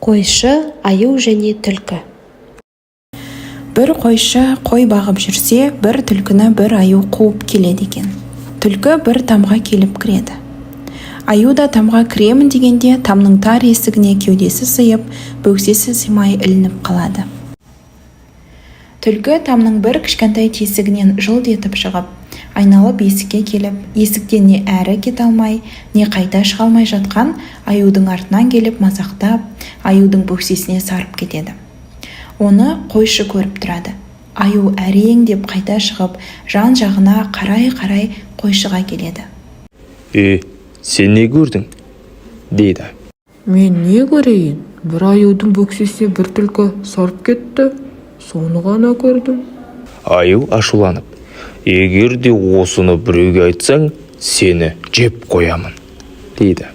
Қойшы, аю және түлкі. Бір қойшы қой бағып жүрсе, бір түлкіні бір аю қуып келеді екен. Түлкі бір тамға келіп кіреді. Аю да тамға кіремін дегенде, тамның тар есігіне кеудесі сыйып, бөксесі сыймай ілініп қалады. Түлкі тамның бір кішкентай тесігінен жылт етіп шығып, айналып есікке келіп, есіктен не әрі кете алмай, не қайта шыға алмай жатқан аюдың артынан келіп, мазақтап, аюдың бөксесіне сарып кетеді. Оны қойшы көріп тұрады. Аю әрең деп қайта шығып, жан-жағына қарай-қарай қойшыға келеді. Е, сен не көрдің? Дейді. Мен не көрейін? Бір аюдың бөксесіне бір түлкі сарып кетті, соны ғана көрдім. Аю ашуланып: «Егер де осыны біреуге айтсаң, сені жеп қоямын», – дейді.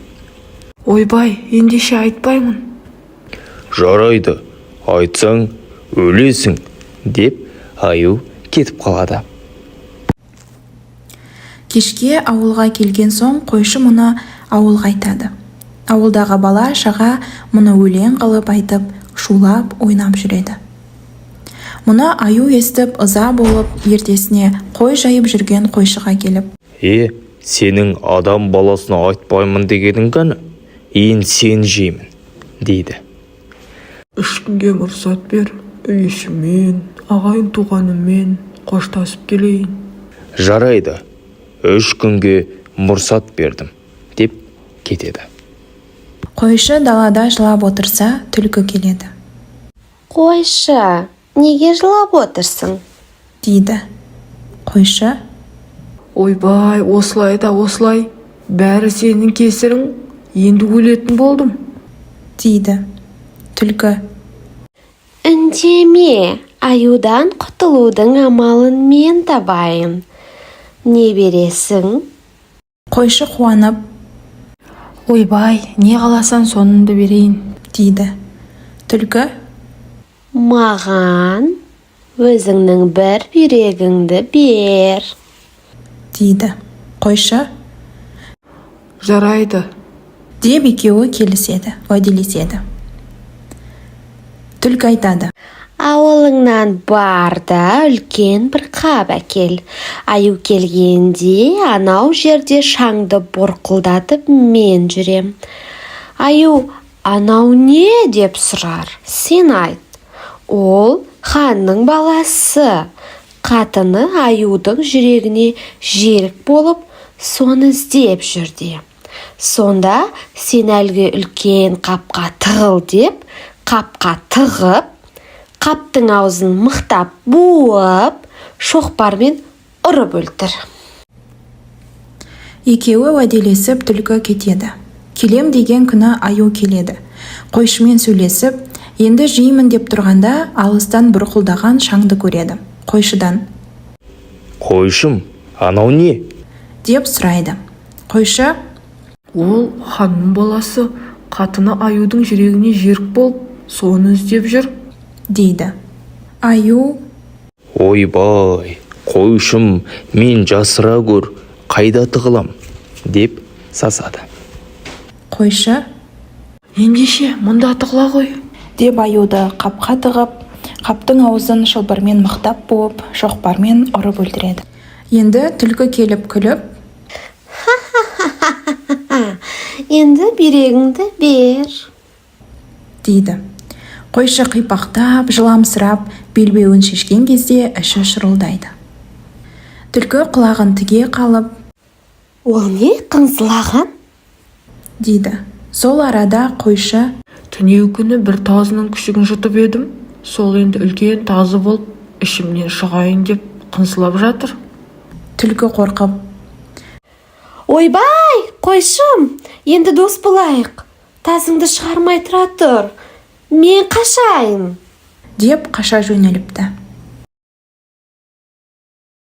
Ойбай, ендеше айтпаймын. Жарайды, айтсаң, өлесің, деп аю кетіп қалады. Кешке ауылға келген соң қойшы мұны ауылға айтады. Ауылдағы бала-шаға мұны өлең қылып айтып, шулап ойнап жүреді. Мұны аю естіп, ыза болып, ертесіне қой жайып жүрген қойшыға келіп: Е, сенің адам баласына айтпаймын дегенің кәні? Енді сені жеймін, дейді. 3 күнге мұрсат бер, үй ішіммен, ағайын туғаныммен қоштасып келейін. Жарайды, 3 күнге мұрсат бердім, деп кетеді. Қойшы далада жылап отырса, түлкі келеді. Қойшы, неге жылап отырсың? Дейді. Қойшы: Ойбай, осылай да осылай, бәрі сенің кесірің, енді өлетін болдым. Дейді. Түлкі: Үндеме, аюдан құтылудың амалын мен табайын. Не бересің? Қойшы қуанып: Ойбай, не қаласаң, соныңды берейін. Дейді. Түлкі: Маған өзіңнің бір бүйрегіңді бер. Дейді. Қойшы: Жарайды. Деп екеуі келіседі, уәделеседі. Түлкі айтады: Ауылыңнан бар да, үлкен бір қап әкел. Аю келгенде анау жерде шаңды бұрқылдатып мен жүрем. Аю «Анау не?» деп сұрар. Сен айт: «Ол ханның баласы, қатыны аюдың жүрегіне жерік болып, соны іздеп жүр» де. Сонда сен әлгі үлкен қапқа тығыл деп, қапқа тығып, қаптың аузын мықтап буып, шоқпармен ұрып өлтір. Екеуі уәделесіп, түлкі кетеді. Келем деген күні аю келеді. Қойшымен сөйлесіп, енді жеймін деп тұрғанда, алыстан бұрқылдаған шаңды көреді. Қойшыдан: Қойшым, анау не? Деп сұрайды. Қойшы: Ол ханның баласы, қатыны аюдың жүрегіне жерік болып, соны іздеп жүр. Дейді. Аю: Ойбай, қойшым, мен жасыра гөр, қайда тығылам? Деп сасады. Қойшы: Ендеше мұнда тығыла ғой. Деп, аюды қапқа тығып, қаптың аузын шылбырмен мықтап буып, шоқпармен ұрып өлтіреді. Енді түлкі келіп күліп: Енді бүйрегіңді бер. Дейді. Қойшы қипақтап, жыламсырап, белбеуін шешкен кезде іші шырылдайды. Түлкі құлағын тіге қалып: Ол не қыңсылаған? Дейді. Сол арада қойшы: Түнеу күні бір тазының күшігін жұтып едім, сол енді үлкен тазы болып, ішімнен шығайын деп қыңсылап жатыр. Түлкі қорқып: Ойбай, қойшым, енді дос болайық. Тазыңды шығармай тұра тұр, мен қашайын. Деп қаша жөнеліпті.